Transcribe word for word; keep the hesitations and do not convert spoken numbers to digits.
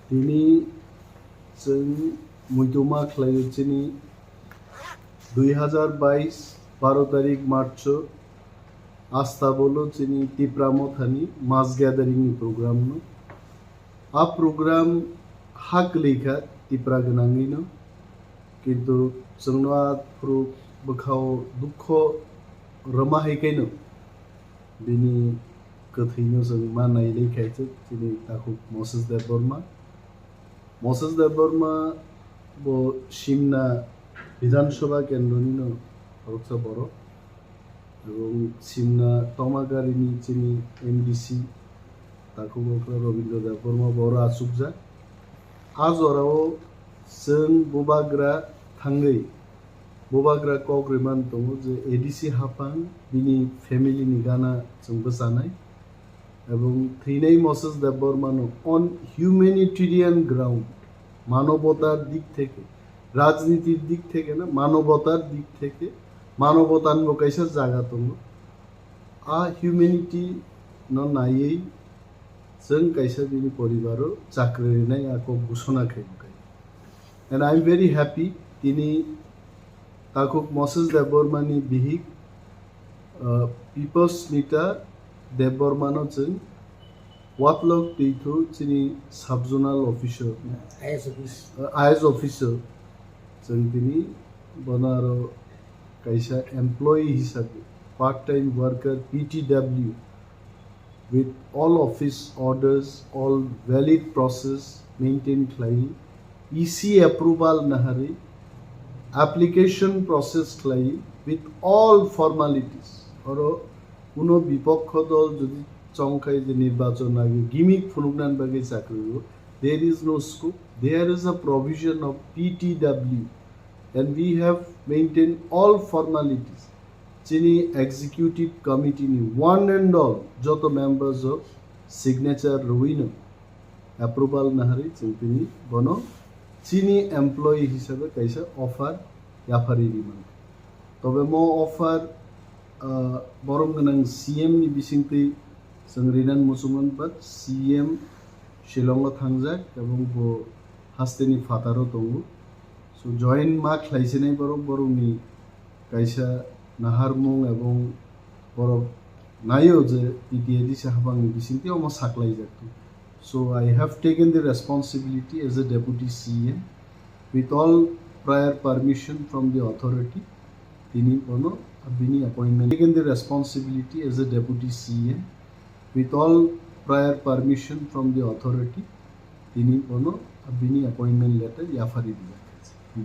Tini chwng muituma khlaio chini dui hazar bais baro tarik March o Astabolo chini Tipra Mothani mass gathering ni program no. A program ha kwlwi kha Tipra gwnangwi no, kintu chwngno a phuru bwkhao dukho rwma hai khe no bini kwthwino chwng ma nailai khaiswk chini takhuk Moses Debbarma. Moses Debbarma bo Simna Bidhan Sabha kendroni no khoroksa borok. Ebong Simna Tomagarini chini M D C takhuk okra Robindra Debbarma bo oro achukjak. A jorao chwng bubagra thangwi bubagra kok rwmani tongo je A D C haphang bini family ni gana chwng bwchanai. Ebong thwinai Moses Debbarma no on humanitarian ground, manobotar dik theke, rajnitir dik theke na, manobotar dik theke, manobotar bo kaisa jaga tongo. A humanity no naiwi chwng kaisa bini poribaro chakri rinai a kok ghosona khaimwkhai. And I am very happy, tini takhuk Moses Debbarma ni bihik, uh, Pipos Nita Debbarma no chwng Watlok Twithu chini sub-zonal officer, I S office. Uh, I S officer, chwng tini bono aro kaisa employee hisabe, part-time worker, P T W, with all office orders, all valid process maintain khlai, E C approval naharwi, application process khlai, with all formalities. Oro kuno bipokho dol jodi chongkhai je nirbachon age gimmick phunuknani bagwi chakri o, there is no scope. There is a provision of P T W, and we have maintained all formalities. Chini executive committee ni one and all joto members o signature rwino approval naharwi chwng tini bono chini employee hisabe kaisa offer yaphari rimani. Tobe mo offer, ah, borom gwnang C M ni bisingtwi chwng rinani muchungmani, but C M Shillong o thangjak ebong bo hasteni phataro tongo. So join ma khlaisinai borok, borokni kaisa naharmung ebong borok naio je P T A D C haphangni bisingtwi omo saklaijak. So I have taken the responsibility as a deputy C M with all prior permission from the authority. Tini bono bini appointment, taken the responsibility as a deputy C M with all prior permission from the authority. Tini bono bini appointment letter yaphari dijak. Hmm.